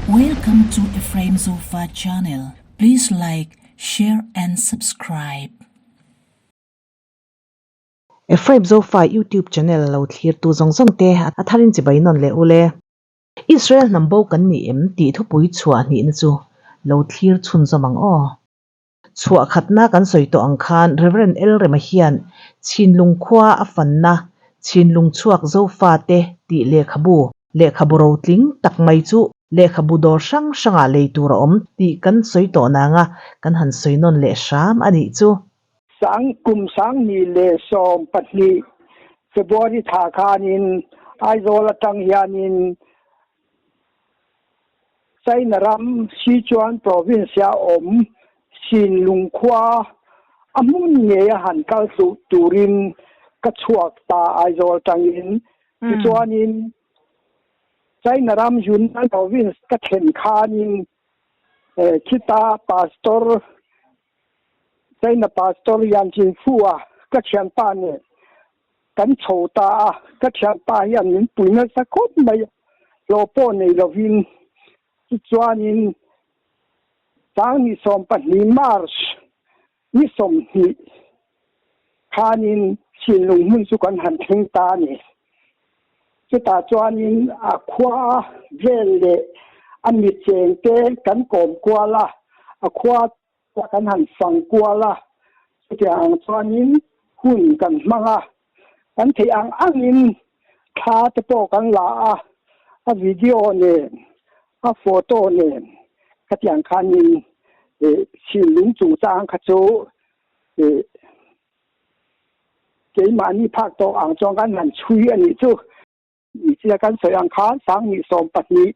Welcome to Ephraim Zofa channel. Please like, share and subscribe. Ephraim Zofa YouTube channel lo thlirtu zawng zawng te a tharin chibai nawn leh ule. Israel hnam bo kan ni em tih thupui chhuah hnihna chu lo thlir chhunzawm ang aw. Chhuah khatna kan sawi tawh ang khan Rev. Elrema hian Chhinlung khua a fanna Chhinlung chhuak Zofate tih lehkhabu, lehkhabu rotling tak mai chu lehkhabu dawr hrang hrangah lei tur a awm tih kan sawi tawh nanga kan han sawi nawn leh hram a nih chu. Sang kum 2012 February thla khanin Aizawl atang hianin China ram Sichuan province-a awm Xinlung khua a hmun ngei a han kal tluh turin ka chhuak ta Aizawl tangin. Tichuanin China ram Yunnan province ka thlen khanin khita Pastor China Pastor Yan Jinfu-a ka thianpa nen Kan chho ta a, ka thianpa hian min pui nasa khawp mai a, hlawh pawh nei lovin. Tichuanin 2012 March ni 20 khanin Sinlung hmun chu kan han thleng ta a ni. Chutah chuanin a khua vel leh a mi chengte kan kawm kual a, a khua kan han fang kual a, chutiang ang chuanin hun kan hmang a, kan theih ang angin thla te pawh kan la a, a video nen, a photo nen khatiang khanin ih thinlung chungchang kha chu ih keimahni phak tawk ang chuan kan han chhui a nih chu. Tia kan sawi ang khan 2012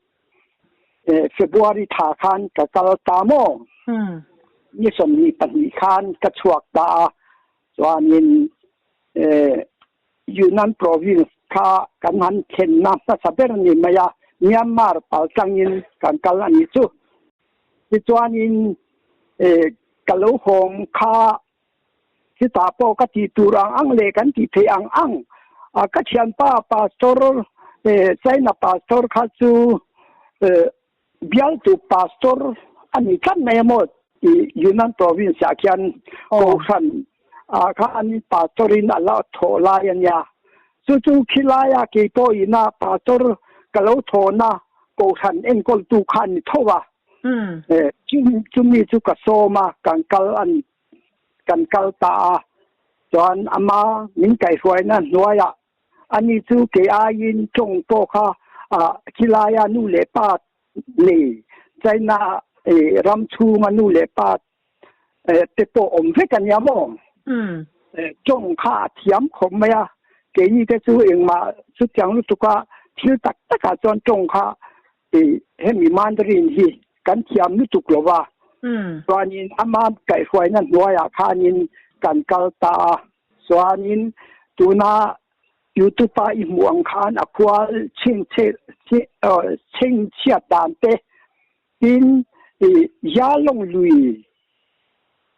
February thla khan ka kal ta maw? Ni 22 khan ka chhuak ta a, chuanin Yunnan province kha kan han thlenna hmasa ber ni mai a, Myanmar pal tlangin kan kal a nih chu. Tichuanin ka lo hawng kha Chutah pawh ka tih tur ang ang leh kan tih theih ang ang a ka thianpa pastor China pastor kha chu bialtu pastor a ni tlat mai a maw tih Yunnan province ah khian kohhran ah khan pastor in a la thawh lai a nia. Chu chu khilai a kei pawh ina pastor ka lo thawhna kohhran enkawltu kha a ni tho a. Chumi chu ka sawm a kan kal a ni. Kan kal ta a, chuan ama min kaihruaina hnuaiah ani chu kei aiin tawng pawh kha khilaia nu leh pa nei China ram chhunga nu leh pa te pawh awm vek a nia maw? Tawng kha a thiam khawp mai a, keini te chu engmah chutiang lutuka thil tak takah chuan tawng kha hemi Mandarin hi kan thiam lutuk lo va, chuanin ama kaihhruaina hnuaiah khanin kan kal ta a, chuanin tuna YouTube-a i hmuh ang khan a khual chhingchhiat dan te tin Yalong lui,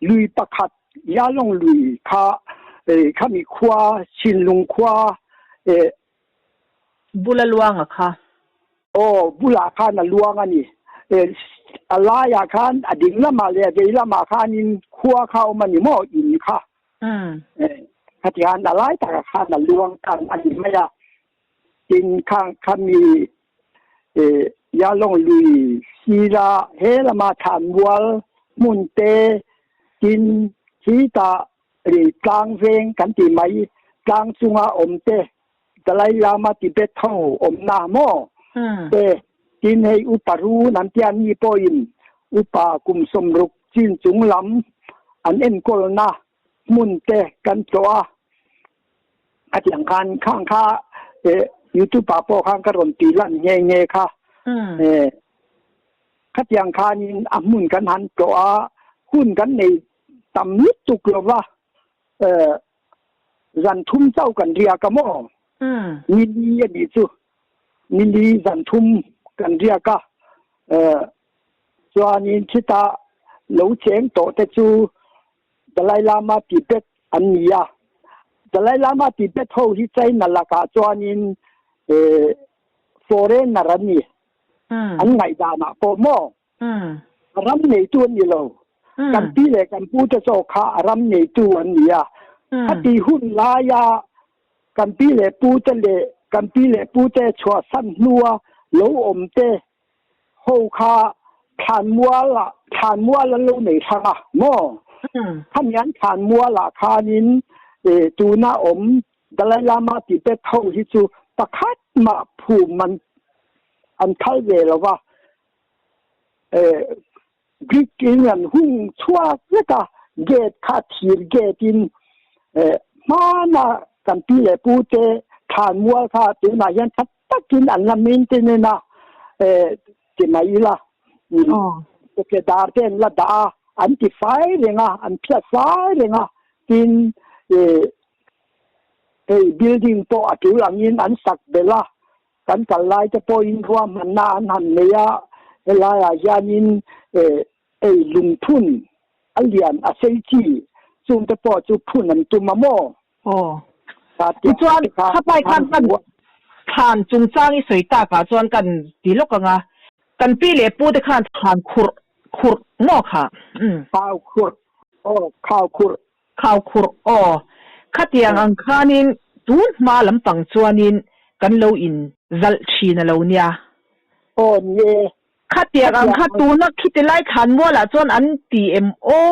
lui pakhat Yalong lui kha khami khua Chinlung khua Bula luanga kha. Aw, bulah khan a luang a ni. A laiah khan a ding lamah leh a vei lamah khanin khua kha a awm a ni maw, in kha. Khati khan a lai takah khan a luang tan a ni mai a. Tin, khang khami Yalong lui sira he lama thlanmual hmun te, tin khi tah tlang veng kan tih mai, tlang chunga awm te, Dalai Lama Tibet ho awmna maw te, tin hei upa run an tia mi pawhin upa kum 60 chin chung lam an enkawlna hmun te kan tlawh a, a tiang khan khang kha YouTube ah pawh khan ka rawn tih lan nghe nghe kha. Khatiang khanin a hmun kan han tlawh a, hun kan nei tam lutuk lo va, zan thum chauh kan riak a maw? Ni li a nih chu, ni li zan thum kan riak a, chuanin khita lo cheng tawh te chu Dalai Lama Tibet an ni a, Dalai Lama Tibet ho hi China lakah chuanin foreigner an ni. An ngaihdanah pawh maw? Ram neitu an ni lo. Kan pi leh kan pu te zawk kha a ram neitu an ni a. Khati hun laia kan pi leh pu te leh kan pi leh pu te chhuahsan hnua lo awm te ho kha thlanmual ah thlanmual an lo nei hrang a maw? Khami an thlanmual ah khanin tuna awm Dalai Lama Tibet ho hi chu pakhat mah phum an an thal ve lo va. Greek in an hung chhuak vek a, gate kha thir gate in hmana kan pi leh pu te thlanmual kha tunah hian tha takin an la maintain a ti mai ila. Chawkedar te an la dah a, an ti fai reng a, an phiat fai reng a, tin hei building pawh a tul angin an sak belh a, kan kal lai te pawhin ruahmanna an han nei a, helaiah hianin ei lungphun a lian a sei chi chung te pawh chu phun an tum a maw? Aw. Tichuan, khapai khan kan thlan chungchang i sawi takah chuan kan ti lawk ang a, kan pi leh pu te khan thlan khurh khurh maw kha? Khau khurh, aw khau khurh. Khau khurh aw, khatiang ang khanin tun hma lampang chuanin kan lo in zalh thin a lo nia. Aw ni e. Khatiang ang kha tuna khiti lai thlan mualah chuan an ti em aw?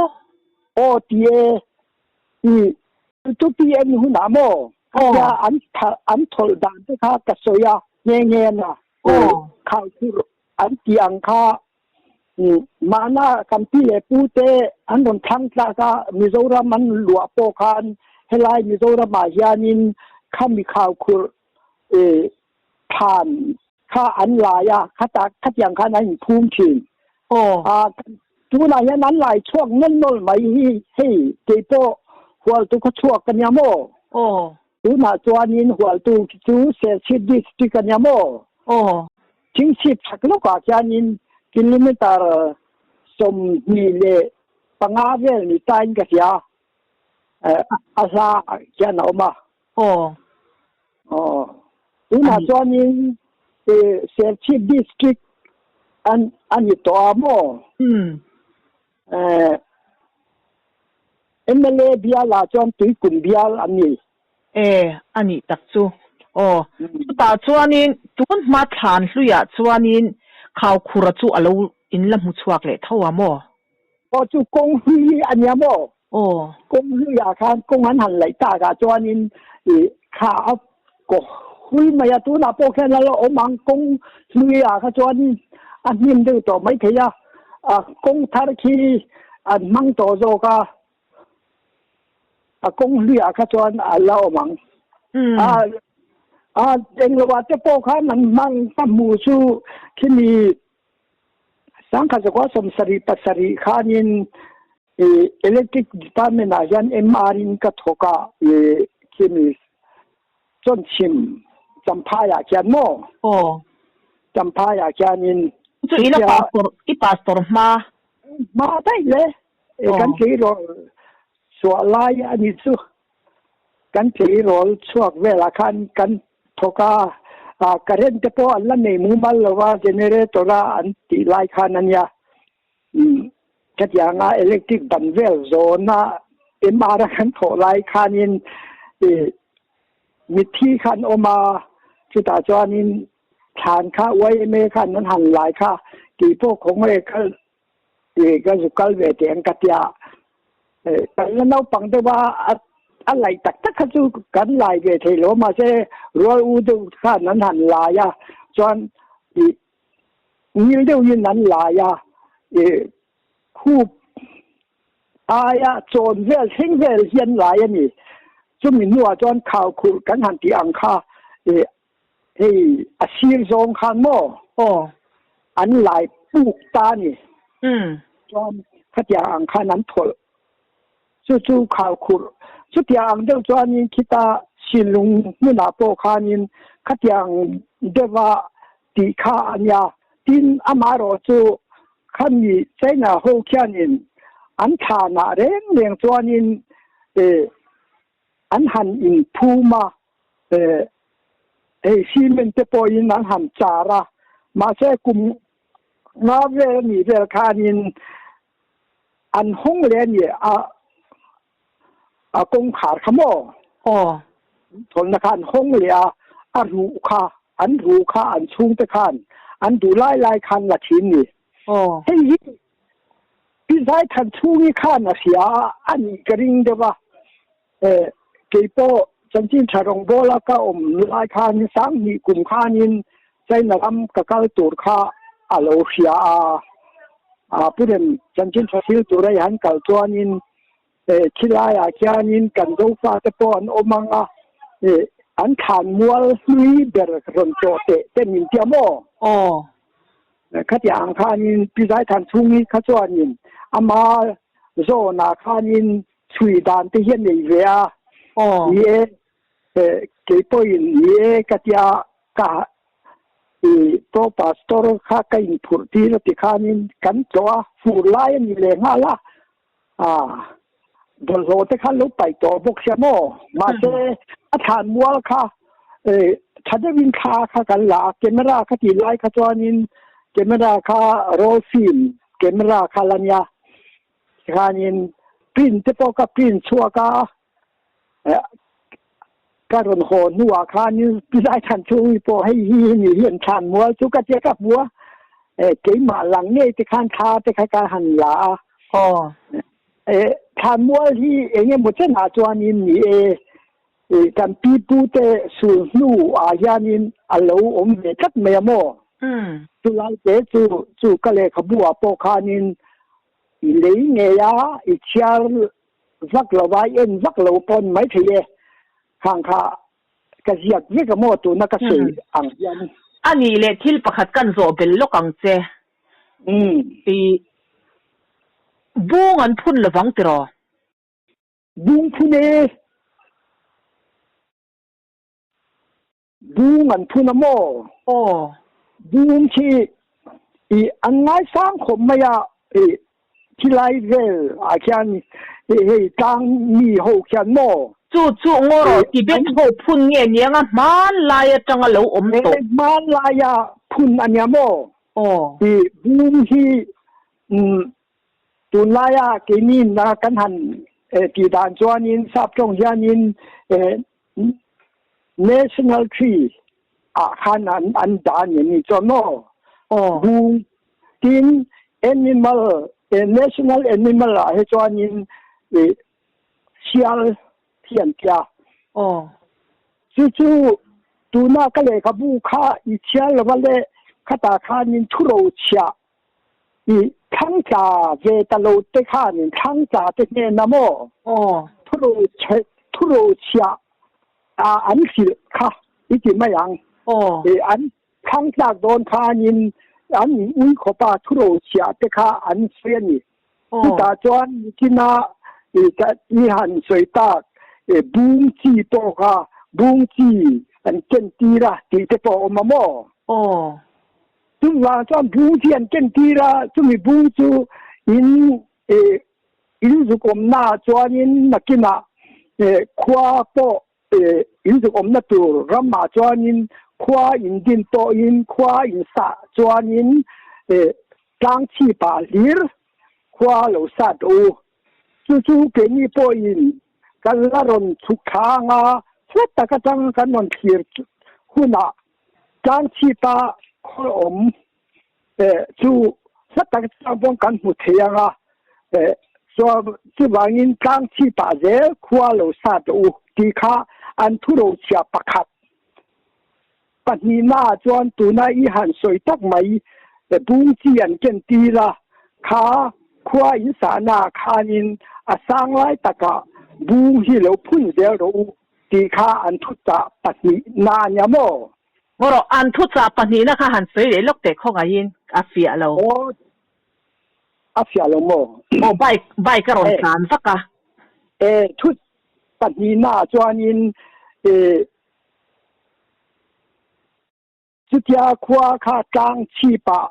Aw ti e, i tupi en hunah maw? Khatia an an thawlh dan te kha ka sawi a nghe nghe na. Aw. Khau khurh an tih ang kha Mahna kan pi leh pu te an rawn thlang tlak a, Mizoram an luah pawh khan helai Mizoram ah hianin khami khaukhurh thlan kha an lai a, khata khatiang khan an inphum thin. Tunah hian an lai chhuak nawn nawl mai hi hei keipawh Hualtu khaw chhuak ka nia maw? Tunah chuanin Hualtu khi chu Serchhip District a nia maw? Thingchhip chhak lawkah khianin kilometre 25 vel ni tain ka hria, a hla khian a awm a. Aw. Aw. Tunah chuanin Serchhip District an a ni tawh a maw? Umm. MLA bialah chuan Tuikum bial an ni. E, a nih tak chu. Aw, chutah chuanin tun hma thlan hluiah chuanin Khaukhura chu a lo in la hmu chhuak leh tho a maw? Aw, chu kawng hlui hi a nia maw? Aw. Kawng hluiah khan kawng an han laih takah chuanin i thla a kaw hui mai a, tunah pawh khian a la awm ang, kawng hluiah kha chuan a hnim deuh tawh maithei a, a kawng thar khi an hmang tawh zawk a. A kawng hluiah kha chuan a la awm ang. A a engloah te pawh khan an hmang ka hmuh chu khimi 1977 khanin i electric department ah hian MR in ka thawk a i khimi chawnchhim Champhai ah khian maw? Aw. Champhai ah khianin Chu i la pastor i pastor hma. Hma daih le. Kan tleirawl chhuah lai a ni chu. Kan tleirawl chhuak velah khan kan thawk a, current te pawh an la nei mumal lo a, generator a an tih lai khan a nia. Khatianga electric ban vel zawna MR a kan thawh lai khanin mitthi kha an awm a, chutah chuanin thlan kha YMA khan an han lai kha keipawh khawngaih kal Ka zu kal ve teh ang ka tia. Kan la naupang deuh a, a laih tak tak kha chu kan lai ve thei lo mahse rual u deuh khan an han lai a, chuan ih ngil deuhin an lai a, ih khup aia chawn vel thleng vel hi an lai a ni. Chumi hnuah chuan khaukhurh kan han tih ang kha ih Hei a sir zawng khan maw? Aw. An lai puk ta a ni. Umm. Chuan khatiang ang khan an thawlh. Chu chu khau khurh. Chutiang ang deuh chuanin khita Shillung hmunah pawh khanin khatiang deuha tih kha a nia. Tin, amaherawh chu khami China ho khianin an thlanah reng reng chuanin an han inphum a, hei cement te pawhin an han char a, Mahse kum nga vel a nih vel khanin an hawng leh a ni a a kawngkhar kha maw? Aw. Thawlna kha an hawng leh a, a ruh kha, an ruh kha an chhungte khan an duh lai lai khan la thin ni. Aw. Hei hi Pi Zaithan chhungi khan a hria a, a nih ka ring deuh a. Eh, kei pawh chanchin tha rawngbawla ka awm lai khan sanghnih kum khanin China ram ka kal tur kha a lo hria a. A Pu Rem chanchin tha thil tura i han kal chuanin eh, khilaiah khianin kan Zofate pawh an awm ang a, eh, an thlan mual hlui ber rawn tlawh teh te min tia maw? Aw. Khatiang ang khanin Pi Zaithan chhungi kha chuanin ama zawnah khanin chhui dan te hi a nei ve a. Aw. Ni e, eh, kei pawhin ni e ka tia ka i pro pastor kha ka inphurh tir a ti khanin kan tlawh a, fur lai a ni leh nghal a. Ah, bawlhhlawh te kha lo paih tawh bawk sia maw? Mahse, a thlan mual kha eh, tha deuhin thla kha kan la a, camera kha tih lai kha chuanin camera kha roll film camera kha la nia. Tikhanin print te pawh ka print chhuak a, eh, ka rawn haw hnuah khanin Pilai Thanchhungi pawh hei hi hemi hi an thlan mual chu ka tia ka hmu a, eh, keimah lang ngei te khan thla te kha ka han la a. Aw. Eh, thlan mual hi eng emaw chenah chuanin ni e, eh, kan pi pu te sul hnu ah hianin a lo awm ve tlat mai a maw? Umm. Chulai te chu chu ka lehkhabu ah pawh khanin i lei ngei a, i chhiar vak lo a, i en vak lo pawn mai thei e. Khang kha ka ziak vek a maw tuna ka sawi ang hian. A nih leh thil pakhat kan zawh belh lawk ang che. Umm. I bung an phun lovang tiraw? Bung phun e. Bung an phun a maw? Aw. Bung khi i an ngaisang khawp mai a, i khilai vel ah khian i hei tlang mi ho khian maw? Chu chu ngaw rawh Tibet ho phun nge niang a hmanlai atanga lo awm tawh. E hmanlaia phun a nia maw? Aw. I bung hi umm tunlaia keini na kan han tih dan chuanin sap tawng hianin National tree ah khan an an dah ni ni chuan maw? Aw. Bung tin animal national animal ah hi chuanin i sial hi an tia. Aw. Chu chu tuna ka lehkhabu kha i chhiar lova le khatah khanin thuro chhiah I thlangtla ve ta lo te khanin thlangtla te hnena maw Aw. thuro chhiah a an hrilh kha i ti mai ang. Aw. I an thlangtlak dawn khanin an in ui khawpa thuro chhiah te kha an sawi a ni. Aw. Chutah chuan nichina i ka i han sawi tak i bung chi pawh kha bung chi an ken tir a tih te pawh a awm a maw? Aw. Chuvang chuan bung chi an ken tir a, chumi bung chu in eh in zuk awmna ah chuanin nakinah eh khua pawh eh in zuk awmna tur ramah chuanin khua in din tawhin khua in sah chuanin eh tlang chhip ah hlir khua lo sat rawh u. Chu chu keini pawhin kan la rawn chhuk thla anga hla tak atang kan rawn thlir hunah Tlangchhipa khawl awm chu hla tak atang paw'n kan hmu thei ang a, chuvangin tlangchhipah zel khua lo sat rawh u tih kha an thurochhia pakhat. Pahnihnaah chuan tuna i han sawi tak mai bung chi an ken tir a, kha khua in sahnaah khanin a sang lai takah bung hi lo phun zel rawh u Tih kha an thuchah pahnihna a nia maw? Ngaw rawh, an thuchah pahnihna kha han sawi leh lawk teh khawngaihin a fiah lo. Aw, a fiah lo maw? Aw, bike, bike a rawn tlan vak a. E, thu pahnihna ah chuanin e, Chutia khua kha tlang chhipah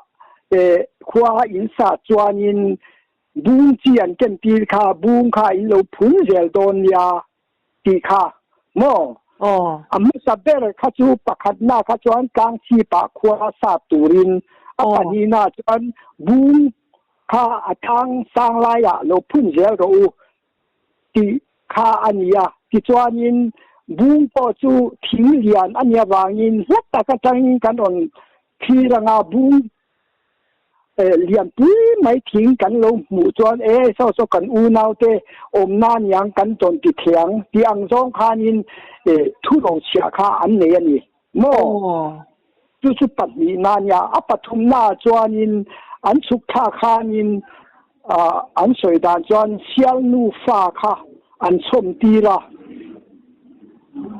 khua in sa chuanin bung chi an ken tir kha bung kha in lo phun zel dawn nia tih kha maw? A hmasa ber kha chu pakhatna kha chuan tlangchhipah khua sat turin, a pahnihna chuan bung kha a tlang sang laiah lo phun zel rawh u tih kha a ni a. Tichuanin bung pawh chu thing lian a nih avangin hla tak atangin kan rawn thlir anga bung lianpui mai thing kan lo hmuh chuan e saw saw kan unaute awmna aniang kan tawn ti thiang tih ang zawng khanin thu ro chhiah kha an nei a ni maw? Chu chu pahnihna a nia. A pathumnaah chuanin an chhuk thlak khanin an sawi dan chuan sial nufa kha an chhawm tir a.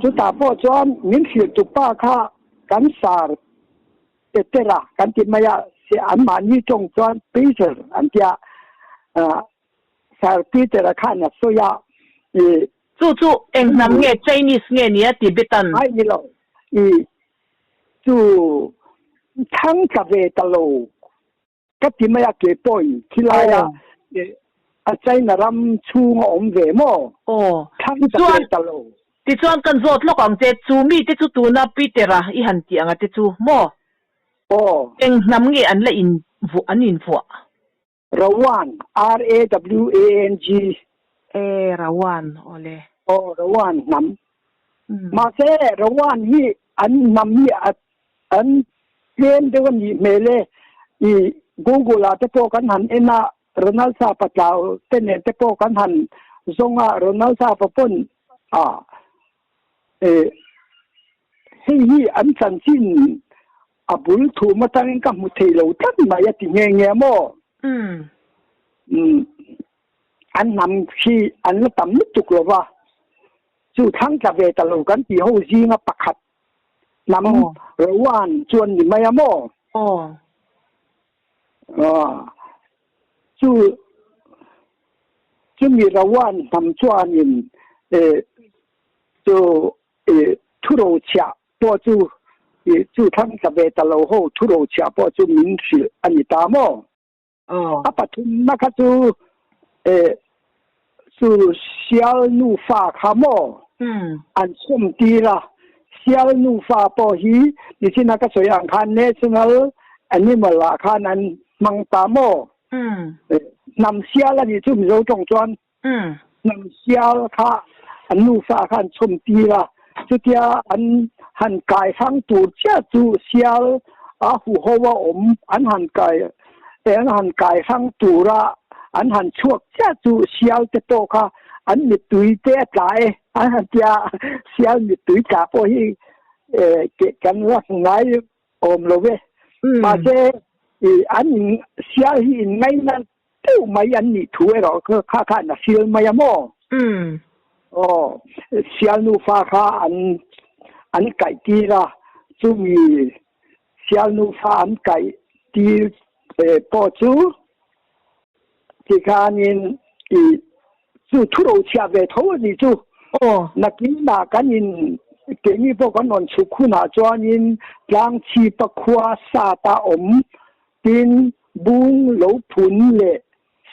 Chutah pawh chuan min hrilh tupa kha kan sar Petera kan ti mai a, anmahni tawng chuan Peter an ti a, Sir Peter-a khan a sawi a, i. Chu chu eng hnam nge Chinese nge nia Tibetan? Ai ni lo, i chu thang tla ve ta lo Ka ti mai a ke pawhin khilai a a China ram chhung a awm ve maw? Aw. Thlang ta ve ta lo. Tichuan kan zawt lawk ang che, chu mi te chu tuna Peter-a i han tih anga te chu maw? Aw. Eng hnam nge an la in vuah an in vuah? Rawan, R-A-W-A-N-G. E, Rawan, aw le. Aw, Rawan hnam. Mahse, Rawan hi an hnam hi a An tlem deuh a nih hmel e. I Google ah te pawh kan han en a, Ronald Sapa tlau te nen te pawh kan han zawng a, Ronald Sapa pawn a e hei hi an chanchin a bul thum atangin ka hmu thei lo tlat mai a ti nghe nghe maw? Umm an hnam hi an la tam lutuk lo va, chu thlang tla ve ta lo kan tih ho zinga pakhat Hnam Rowan chuan ni mai a maw? Aw. Chu chumi Rowan hnam chuanin chu thuro chhiah pawh chu chu thlang tla ve ta lo ho thuro chhiah pawh chu min hrilh a ni ta maw? A pathumna kha chu chu sial nufa kha maw an chhawm tir a, sial nufa pawh hi nichina ka sawi ang khan national animal ah khan an hmang ta maw? Hnam sial a nih chu Mizo tawng chuan Hnam sial kha an nufa kha an chhawm tir a, chutia an han kai hrang tur chiah chu sial a huho a awm an han kai an han kai hrang tura an han chhuak chiah chu sial te pawh kha an mittui te a tla e an han tia sial mittui tla pawh hi kan la hmu ngai awm lo ve. Mahse an sial hi in ngaina Deuh mai an nih thu erawh kha khan a sil mai a maw? Aw, sial nufa kha an an kaih tir a, chumi sial nufa an kaih tir pawh chu tikhanin i chu thuro chhiah ve tho a nih chu. Nakinah kan in keini pawh kan rawn chhuk hunah chuanin tlangchhipa khua sata awm Tin, bung lo phun leh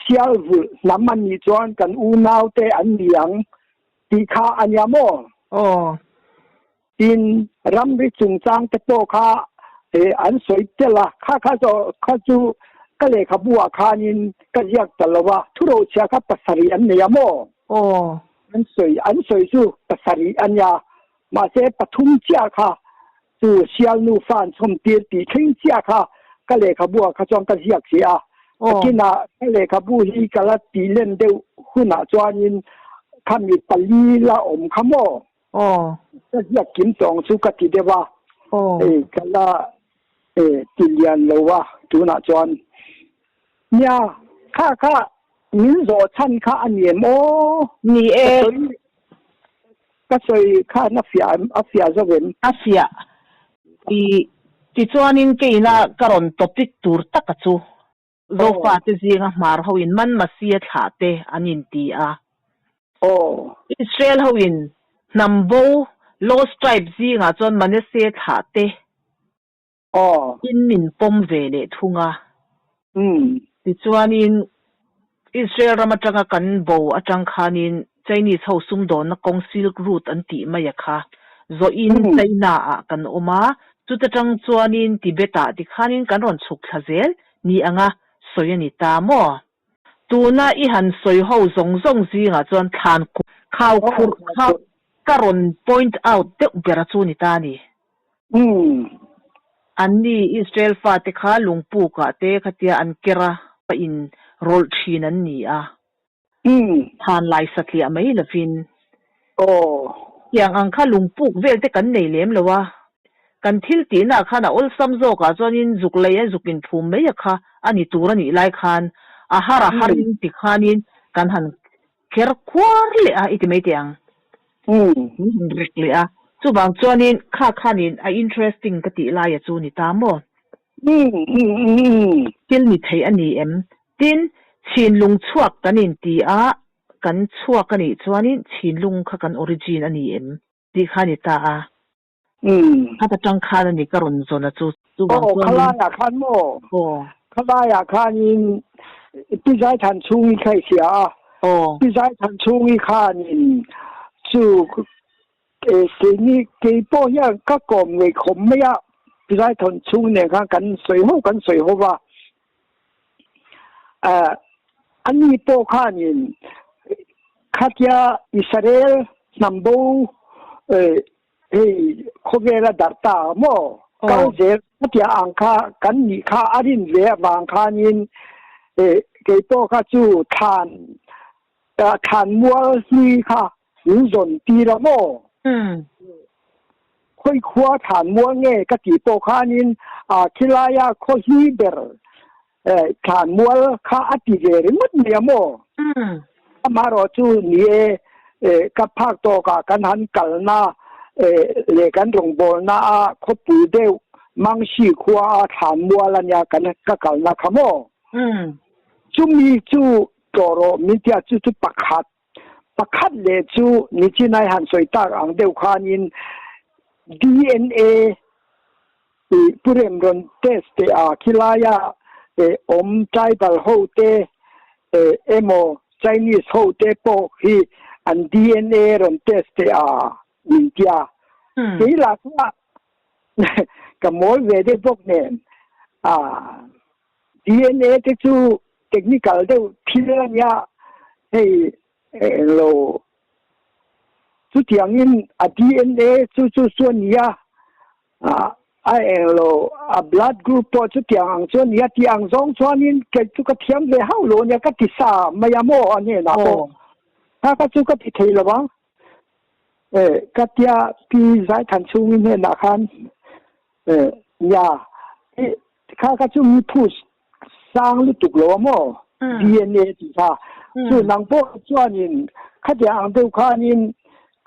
sial vulh hnam an nih chuan kan unaute an ni ang tih kha a nia maw? Aw. Tin, ramri chungchang te pawh kha an sawi tel a, kha kha zawh kha chu ka lehkhabu ah khanin ka ziak ta lo a, thurochhia kha pasarih an nei a maw? Aw. An sawi an sawi chu pasarih a nia, mahse pathum chiah kha Chu sial nufa an chhawm tir tih thleng chiah kha ka lehkhabu ah kha chuan ka ziak si a. Takin ah ka lehkhabu hi ka la tih len deuh hunah chuanin khami pali la awm kha maw? Ka ziak kim tawng chu ka ti deuh a. Hei ka la ti lian lo a tunah chuan. Nia, kha kha min zawh chhan kha a ni em aw? Ni e. Ka sawi khan a fiah a fiah zo em? A fiah. I tichuanin keina ka rawn topic tur taka chu Zofate zinga hmar hoin man Masia thlah te an inti a. Israel hoin hnam bo Lost Tribe zingah chuan Manasseh thlah te in min pawm ve leh thung a. Tichuanin Israel ram atanga kan bo atang khanin Chinese ho sumdawnna kawng Silk Route an tih mai a kha. Zawhin China ah kan awm a, chuta tang chuanin Tibet ah tikhanin kan rawn chhuk thla zel ni anga sawi a ni ta maw? Tuna i han sawi ho zawng zawng zingah chuan thlan khau khurh kha ka rawn point out deuh ber a chu ni ta a ni. Anni Israel fate kha lungpukah te khatia an ker a, pa in rawlh thin an ni a. Than lai satliah mai lovin. Tiang ang kha lungpuk vel te kan nei lem lo a, kan thil tihna khan a awlsam zawkah chuanin zuk lei a zuk inphum mai a kha a ni tur a nih lai khan a har a harin tikhanin kan han kher khuar leh a i ti mai teh ang. Kan han rek leh a, chuvang chuanin kha khanin a interesting ka tih laia chu ni ta maw? Thil ni thei a ni em? Tin, chhinlung chhuak kan inti a, kan chhuak a nih chuanin chhinlung kha kan origin a ni em? Tih kha a ni ta a. Khat atang khan a ni ka rawn zawn a chu. Chuvang Aw, chuanin. khalaiah khan maw? Aw. Khalaiah khanin Pi Zaithan chhungi kha i hria a. Aw. Pi Zaithan chhungi khanin chu keini kei pawh hian ka kawm ngei khawp mai a. Pi Zaithan chhungi nen khan kan sawi ho kan sawi ho va. Ani pawh khanin khatia Israel hnam bo hei khawvela darh ta maw kal zel khatia ang kha kan nih kha a rin ve avang khanin kei pawh kha chu thlan thlanmual hlui kha min zawn tir a maw? Khawi khua thlanmual nge ka tih pawh khanin khilaia khaw hlui ber thlanmual kha a ti ve ringawt mai a maw? Amaherawh chu ni e, ka phak tawkah kan han kalna leh kan rawngbawlna a khawpui deuh Mangshi khua a thlanmual a nia kan ka kalna kha maw? Chumi chu tlawh rawh min tia chu chu pakhat Pakhat leh chu nichinai han sawi tak ang deuh khanin DNA i pu rem rawn test teh a khilaia awm tribal ho te emaw Chinese ho te pawh hi an DNA rawn test teh a min tia. Kei lah kha ka mawl ve deuh bawk nen a DNA te chu technical deuh thil a nia hei englo chutiangin a DNA chu chu chu a nia a englo a blood group pawh chutiang ang chu a nia tih ang zawng chuanin kei chu ka thiam ve hauh lo a nia ka ti sa mai a maw a hnenah pawh kha kha chu ka ti thei lo ang ka tia pi Zaithan chhungin hnenah khan nia Kha kha chu mi phus sang lutuk lo a maw? DNA tih kha. Chu nang pawh chuanin khatiang ang deuh khanin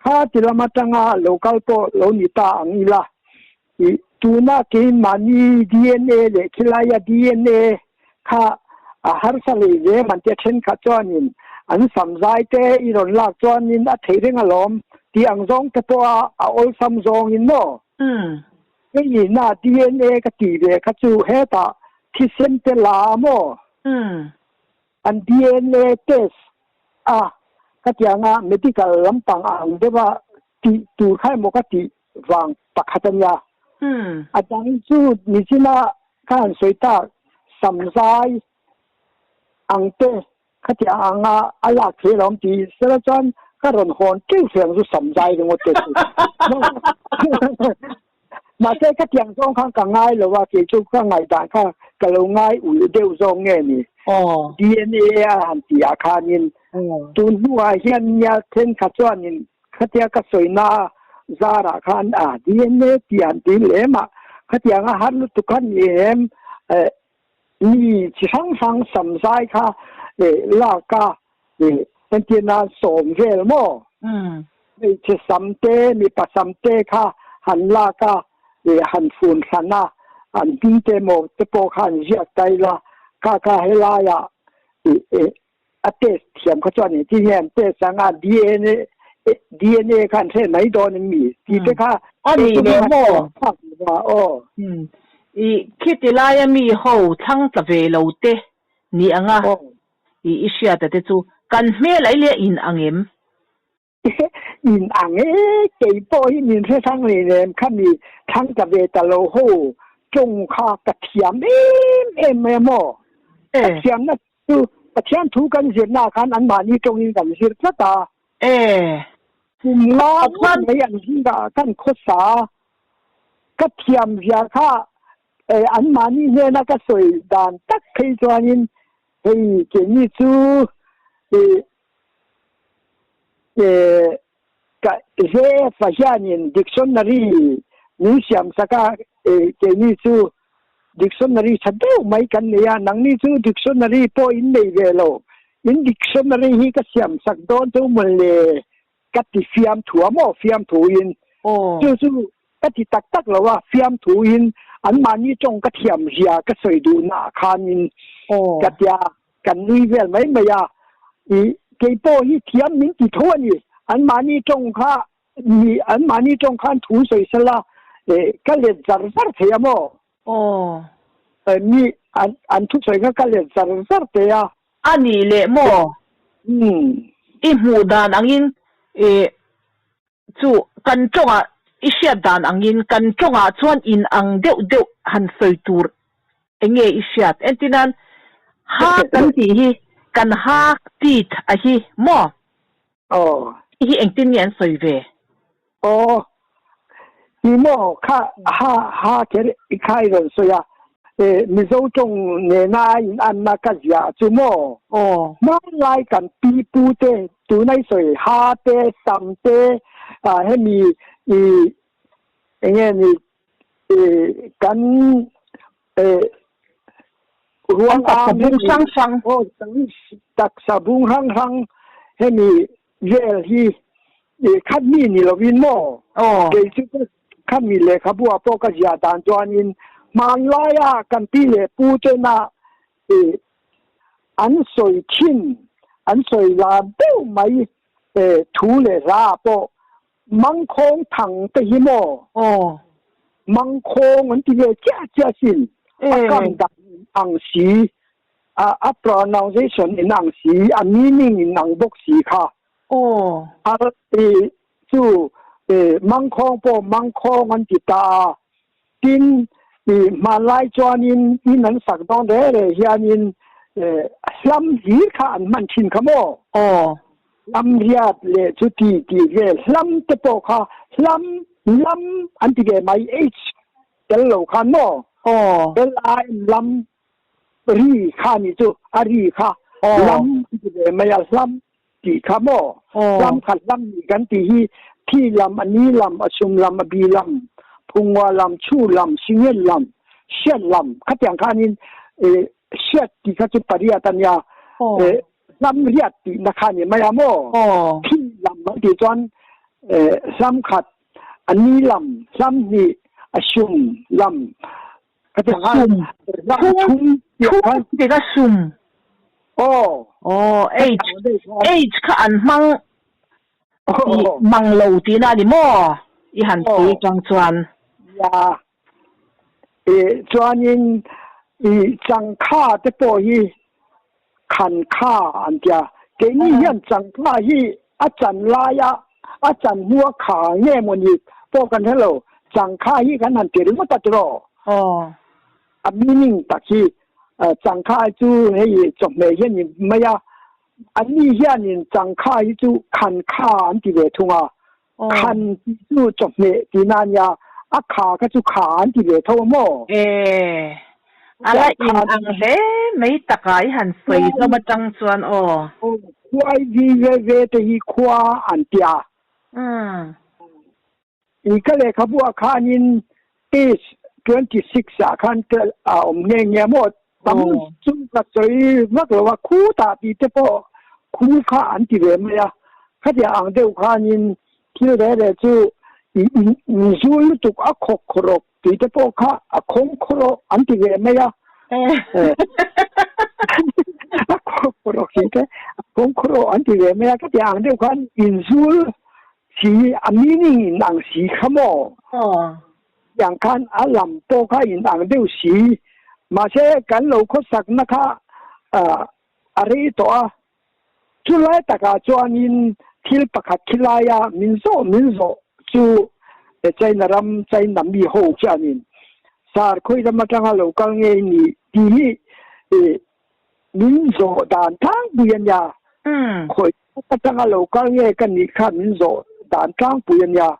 kha ti lam atanga lo kal pawh lo ni ta ang ila. I tuna keimahni DNA leh khilaia DNA kha a harsa hlei ve man tia thenkhat chuanin an samzai te i rawn lak chuanin a theih reng alawm tih ang zawng te pawh a a awlsam zawngin maw? Hei nihna DNA ka tih ve kha chu hetah thisen te la a maw? An DNA test a ka ti anga medical lampang a ang deuh a tih tur kha emaw ka tih vang pakhat a nia. A dang chu nichina ka han sawi tak samzai ang te Khatiang anga a lak thei lo ti sela chuan ka rawn hawn teuh hle ang chu sam zai ringawt te chu. Mahse khatiang zawng khan ka ngai lo a, kei chu ka ngaihdan kha ka lo ngai ulh deuh zawk nge ni. DNA a han tih ah khanin tun hnuah hian nia thenkhat chuanin khatia ka sawina zarah khan a DNA tih han ti lem a, khatiang a har lutuk kha ni em Mi chi hrang hrang samzai kha lak a entir nan sawm vel maw? Hmeichhe sam te, mipa sam te kha han lak a han fun hran a, an hming te maw te pawh kha an ziak ta ila, kha kha helaiah a test thiam kha chuan engtin nge an test ang a DNA DNA kha an hre mai dawn em mi tih te kha A nih leh maw? Aw. I khiti laia mi ho thlang tla ve lo te ni ang a, i i hriata te chu kan hmel ai leh in ang em? In ang e, kei pawh hi min hre hrang rei nem kha mi thlang ta ve ta lo ho tawng kha ka thiam em em mai a maw? Ka thiamna chu Pathian thu kan zirnaah khan anmahni tawngin kan zir tlat a. Kum nga ngawt mai an zingah kan khawsa a, ka thiam zia kha anmahni hnena ka sawi dan tak phei chuanin hei keini chu Ka Jefa hianin dictionary min siam sak a, keini chu dictionary tha deuh mai kan nei a, nangni chu dictionary pawh in nei ve lo, in dictionary hi ka siam sak dawn chu mawle ka ti fiamthu a maw, fiamthu in chu chu ka ti tak tak lo a, fiamthu in anmahni tawng ka thiam zia ka sawi duhnaah khanin ka tia. Kan nui vel mai mai a, i kei pawh hi thiam min ti tho a ni. Anmahni tawng kha mi anmahni tawng khan thu sawi sela e ka let zar zar thei a maw? Aw. E mi an an thusawi kha ka let zar zar thei a. A nih leh maw? Umm. I hmuh dan angin e Chu kan tawngah i hriat dan angin kan tawngah chuan in ang deuh deuh han sawi tur eng nge i hriat? Entirnan, ha kan tih hi kan ha teeth a hi maw? Aw. Hi hi engtin nge an sawi ve? Aw. Ni maw kha ha ha kher i kha i rawn sawi a, e Mizo tawng nena in anna ka ziah chu maw? Aw. Hmanlai kan pi pu te Tuna i sawi ha te, sam te, hemi i eng nge ni i kan ruang Kan taksa bung hrang hrang. Aw kan taksa bung hrang hrang hemi vel hi i khat mi ni lovin maw? Aw. Kei chu ka khami lehkhabu ah pawh ka ziah dan chuanin hmanlaia kan pi leh pu tena i An sawi thin, an sawi lar deuh mai thu leh hla ah pawh Mangkhawng thang te hi maw? Aw. Mangkhawng an ti ve chiah chiah sin. A kam dan in ang si, a pronunciation in ang si, a meaning in ang bawk si kha. Aw. A chu Mangkhawng pawh Mangkhawng an ti ta a, Tin, i hmanlai chuanin in an sak dawn re re hianin hlam hlir kha an hman thin kha maw? Aw. Hlam riat leh chu ti tih vel hlam te pawh kha hlam lam an ti ve mai H tel lo khan maw? Aw. L-A-M lam ri kha nih chu a ri kha lam an ti ve mai a hlam tih kha maw? Hlam khat hlam nih kan ti hi thi lam, a ni lam, a sum lam, a bi lam, phungua lam, chu lam, singen lam, hriat lam khatiang khanin hriat tih kha chu pariat a nia hlam riat tihna kha ni mai a maw? Thi lam an tih chuan hlam khat, a ni lam, hlam hnih, a sum lam khatiang khan hlam thum thum tih kha sum. Aw. Aw, H, H kha an hmang tih mang lo tihna a ni maw? I han sawi atang chuan. Ya, e chuanin i changkha te pawh hi khankha an tia. Keini hian changkha hi a chan laia a chan hnua kha nge maw ni pawh kan hre lo. Changkha hi kan han ti ringawt a tiraw? Aw. A meaning tak hi changkha chu hei chawhmeh hi a ni mai a, anni hianin changkha hi chu khankha an ti ve thung a, khan tih chu chawhmeh tihna a nia, a kha kha chu kha an ti ve tho a maw? E, a la in ang hle mai taka i han sawi hlawm atang chuan aw. Khuai vi ve ve te hi khua an tia. I ka lehkhabuah khanin page 26 ah khan tel a awm nghe nghe maw? Tam chu ka sawi vak lo a, khu tah tih te pawh khu kha an ti ve mai a. Khatiang ang deuh khanin thil reh reh chu i inzul lutuk a khawk khawrawk tih te pawh kha a khawng khawrawk an ti ve mai a. A khawk khawrawk tih te a khawng khawrawk an ti ve mai a. Khatiang ang deuh khan inzul Si a meaning in ang si kha maw? Tiang khan a lam pawh kha in ang deuh si. Mahse kan lo khawsakna kha a rei tawh a. Chulai takah chuanin Thil pakhat khilaia min zawh min zawh chu China ram China mi ho chuanin sar khawi ram atanga lo kal nge i nih tih hi min zawh dan tlangpui a nia. Khawi atanga lo kal nge ka nih kha min zawh dan tlangpui a nia.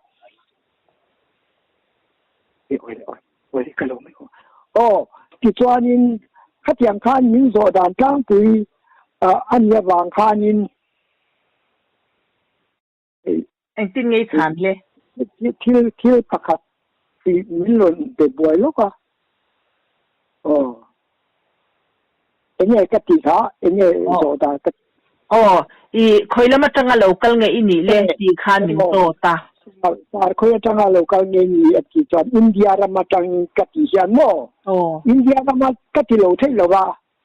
Aw tichuanin khatiang khan min zawh dan tlangpui a nih avang khanin Engtin nge i chhan le? Thil thil pakhat i min rawn be buai lawk a. Aw. Enge ka tih kha, enge zawh dan ka. Aw, i khawi lam atanga lo kal nge i nih le tih khan min zawt a. Sar khawi atanga lo kal nge i nih a tih chuan India ram atangin ka tih hian maw? Aw. India rama ka ti lo theih lo va.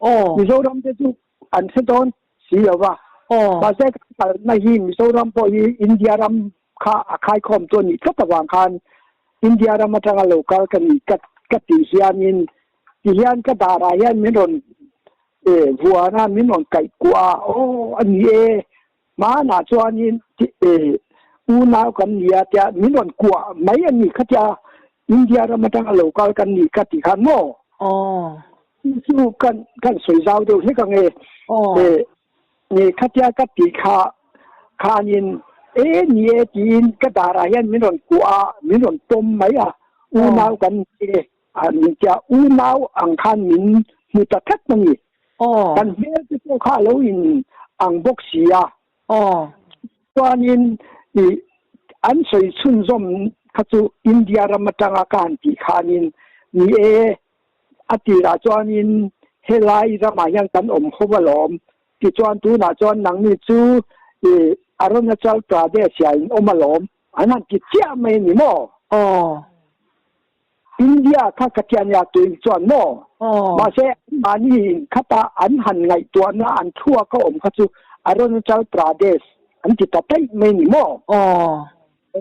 Aw. Mizoram te chu an hre dawn si lo va. Aw. Mahse ka kalna hi Mizoram pawh hi India ram kha a khaikhawm chu a nih tlat avang khan India ram atanga lo kal ka ni ka ka tih hianin ti hian ka darah hian min rawn eh vuan a min rawn kaih kuah a aw a ni e hmanah chuanin eh unau kan ni a tia min rawn kuah mai a ni khatia India ram atanga lo kal kan nih ka tih khan maw? Aw. Chu kan kan sawi zau deuh hlek ang e. Aw. Eh, ni khatia ka tih kha khanin e ni e tiin ka darah hian min rawn kuah a, min rawn pawm mai a, unau kan ni e a min tia unau ang khan min hmu ta tlat a ni. Aw. Kan hmel te pawh kha a lo in ang bawk si a. Aw. Chuanin i an sawi chhunzawm kha chu India ram atanga ka han tih khanin ni e, a tirah chuanin helai ramah hian kan awm ho alawm. Tichuan tunah chuan nangni chu i Arunachal Pradesh ah in awm alawm an han ti chiah mai a ni maw? Aw. India kha ka tia nia tuin chuan maw? Aw. Mahse mahni in khata an han ngaihtuahna an thluak a awm kha chu Arunachal Pradesh an ti ta daih mai ni maw? Aw.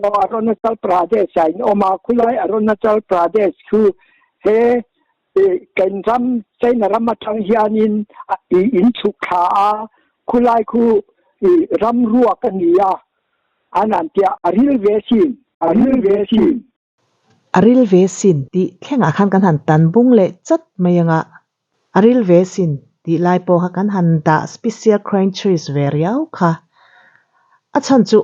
Aw Arunachal Pradesh ah in awm a, khulai Arunachal Pradesh chu he kan ram China ram atang hianin i in chhuk thla a, khulai khu i ram ruak a ni a, an han tia a ril ve sin, a ril ve sin. A ril ve sin tih thlengah khan kan han tan bung leh chat mai anga, a ril ve sin tih lai pawh kha kan han dah special crancherries ve riau kha. A chhan chu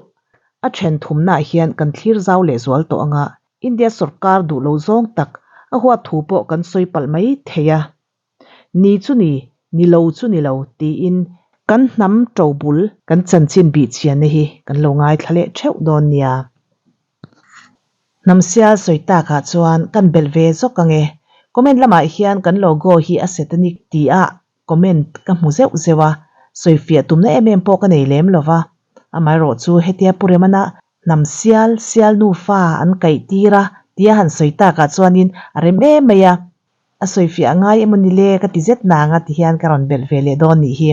a then thumnaah hian kan thlir zau leh zual tawh anga, India sorkar duh lo zawng tak a huat thu pawh kan sawi palh mai thei a. Ni chu ni, ni lo chu ni lo tiin kan hnam to bul kan chanchin bih chianna hi kan lo ngaithla leh theuh dawn nia. Hnam sial sawi takah chuan kan belh ve zawk ang e. Comment lamah hian kan logo hi a satanic tia comment ka hmu zeuh zeuh a, sawifiah tumna em em pawh ka nei lem lo va. Amaherawh chu hetia Pu Remana hnam sial, sial nufa an kaih tir a tia han sawi takah chuanin a rem em mai a. A sawifiah ngai emaw ni le ka ti zet nang a ti hian ka rawn belh ve leh dawn nih hi.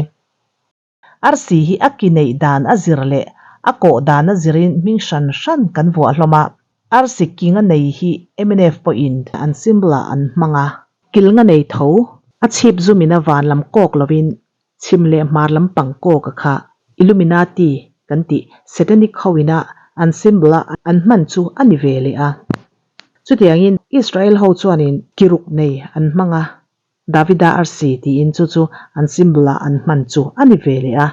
Arsi hi a ki neih dan a zir leh a kawh dan a zirin hming hran hran kan vuah hlawm a. Arsi king a nei hi mnf pawhin an symbol ah an hmang a. Kilng a nei tho, a chhip zumin a van lam kawk lovin chhim leh hmar lam pang kawk a kha Illuminati kan tih Satanic ho ina an symbol a an hman chu a ni ve leh a. Chutiangin Israel ho chuanin kiruk nei an hmang a, Davida arsi tiin chu chu an symbol a an hman chu a ni ve leh a.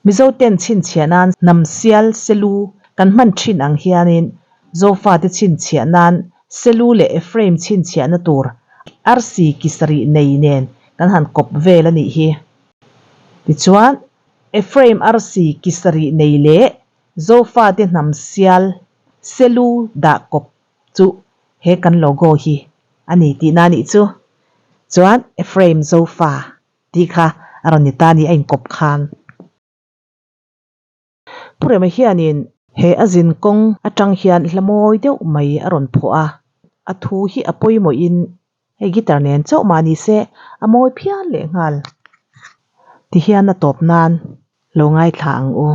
Mizo ten chhinchhiah nan hnam sial selu kan hman thin ang hianin Zofate chhinchhiah nan selu leh Ephraim chhinchhiahna tur arsi ki sarih nei nen kan han kawp vel a nih hi. Tichuan, Ephraim arsi ki sarih nei leh Zofate hnam sial selu dah kawp chu he kan logo hi a ni tihna a nih chu. Chuan Ephraim Zofa tih kha a rawn ni ta a ni a inkawp khan. Pu Rema hianin he a zin kawng atang hian hla mawi deuh mai a rawn phuah a, a thu hi a pawimawhin hei guitar nen chauh mah ni se a mawi phian leh nghal. Tihian a tawp nan lo ngaithla ang u.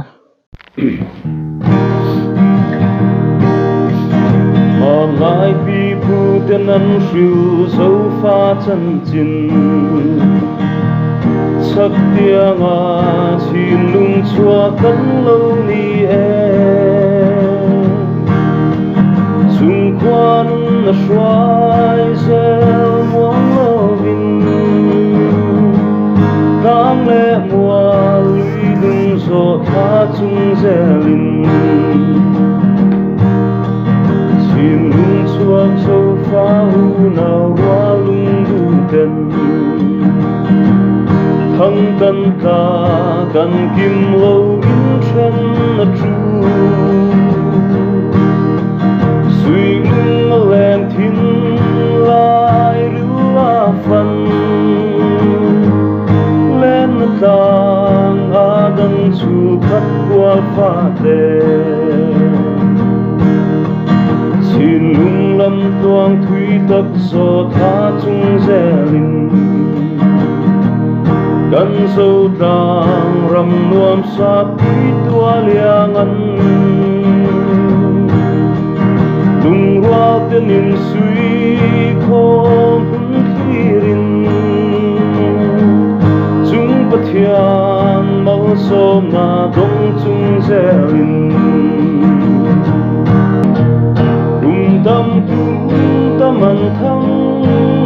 Hmanlai pipu ten an hrilh zofa chanchin. Chhak tianga chhinlung chhuah kan lo ni e. Chung khuan a hruai zel muang lovin, Tlang leh mual lui lung zawh thla chung zelin. Chhinlung chhuak zofa unau rual lung duhten. Thang kan tla kan kim lo in then a tu. Sui lung a leng thin lai ril a fan. Len na tlang a dang chul khat kual fate. Thinlung lam tluang thui tak zaw tha chung zelin Kan zo tlang ram nuam sa pui tua liang an Lungrual ten in sui khawm hun thlirin Chung Pathian malsawmna dawng chung zelin Kum tam tum tam an thang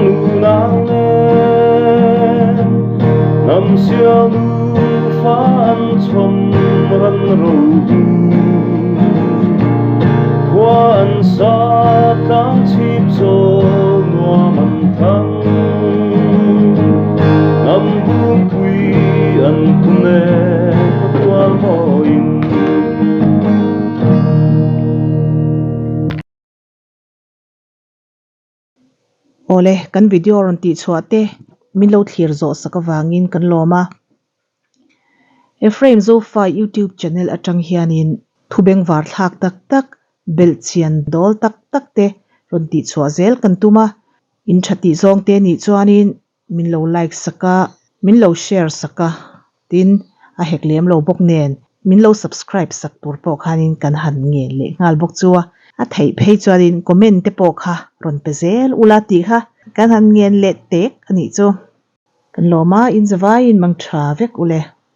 nu nau nen Hnam sial nu fa an chhawm ran ro hu Khua an sa tlang chhip zawl nuam an thang Hnam bungpui an phun e khawtual mawiin. Awle, kan video rawn tih chhuah te min lo thlir zawh sak avangin kan lawm a. Ephraim Zofa YouTube channel atang hianin thu bengvar thlak tak tak, belhchian dawl tak tak te rawn tih chhuah zel kan tum a. In tha tih zawng te nih chuanin Min lo like sak a, min lo share sak a, tin a hek lem lo bawk nen min lo subscribe sak tur pawh khanin kan han ngen leh nghal bawk chu a, a theih phei chuanin comment te pawh kha rawn pe zel ula tih kha kan han ngen leh tek a nih chu. Kan lawm a, in zavaiin mang tha vek ule.